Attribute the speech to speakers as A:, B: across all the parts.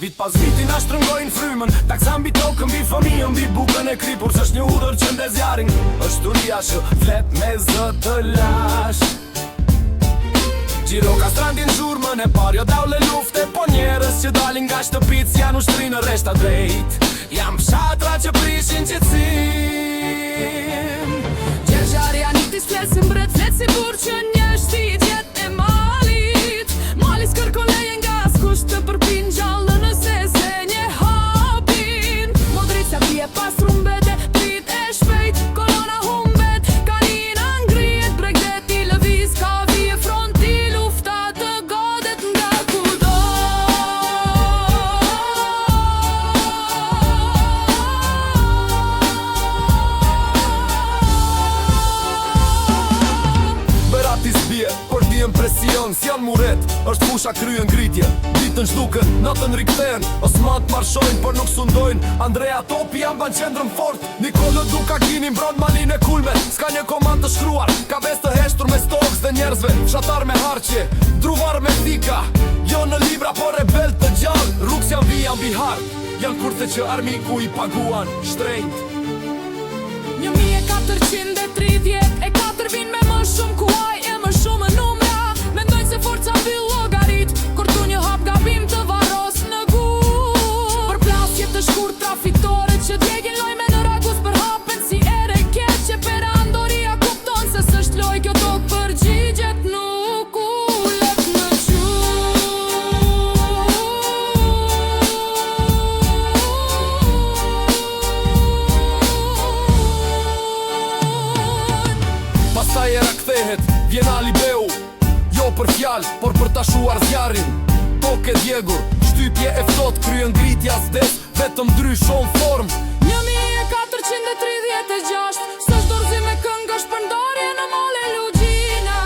A: Vit pas viti na shtrëngojnë frymën Taksa mbi tokën, mbi fëmijën, mbi bukën e kripur S'është një urdhër që ndez zjarrin është uria që flet me zë të lashtë Gjirokastra ndjen zhurmën e parë Jo daulle lufte, po njerëz që dalin nga shtëpitë S'janë ushtri në rreshta drejt Janë fshatra që prishin qetësinë
B: Gjergj Arianiti s'flet si mbret, flet si burrë që njeh shtigjet e malit Mali s'kërkon leje nga askush të përpin gjallë nëse s'e njeh hapin Modrica bie pas trumbete, dritë e shpejt, kolona humbet Kanina ngrihet, bregdeti lëviz, ka vije fronti lufta të godet nga kudo.
A: Berati s'bie, por ndien presion S'janë muret, është fusha kryengritje Ditën zhduken, natën rikthehen Osmanët marshojnë, por nuk sundojnë Andrea Topia mban qendrën fort Nikollë Dukagjini mbron malin e kulmet S'ka një komandë të shkruar, ka besë të heshtur mes tokës dhe njerëzve Fshatar me harqe, druvar me thika Jo në libra, por rebel të gjallë Rrugë s'janë vija mbi hartë Janë kurthe që armiku i paguan shtrenjt
B: 1434 vin me më shumë kuaj e më shumë numra Mendojnë se forca mbyll llogarit Kur tu një hap gabim të varros në gur Përplasje të shkurtra fitore që djegin lojme në Ragus përhapen si erë e keqe Perandoria kupton se s'është lojë kjo tokë përgjigjet nuk ulet në gjurmë.
A: Pastaj era kthehet, vjen Ali Beu Jo për fjalë, por për ta shuar zjarrin Tokë e djegur, shtypje e ftohtë Kryengritja s'vdes, vetëm ndryshon formë
B: 1436 S'është dorëzim me këngë është shpërndarje në male Lugina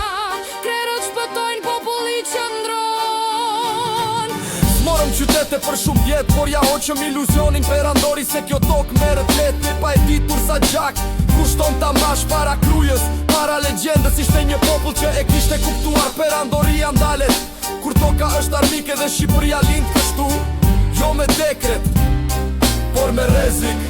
B: Krerët shpëtojnë populli qëndron
A: S'morëm qytete për shumë vjet, por ja hoqëm iluzionin perandori se kjo tokë merret lehtë pa e ditur sa gjak Kushton ta mbash para Krujës, para legjendës ishte një popull që e kishte kuptuar perandoria ndalet Kur toka është armike dhe Shqipëria lind kështu Jo me dekret, por me rrezik.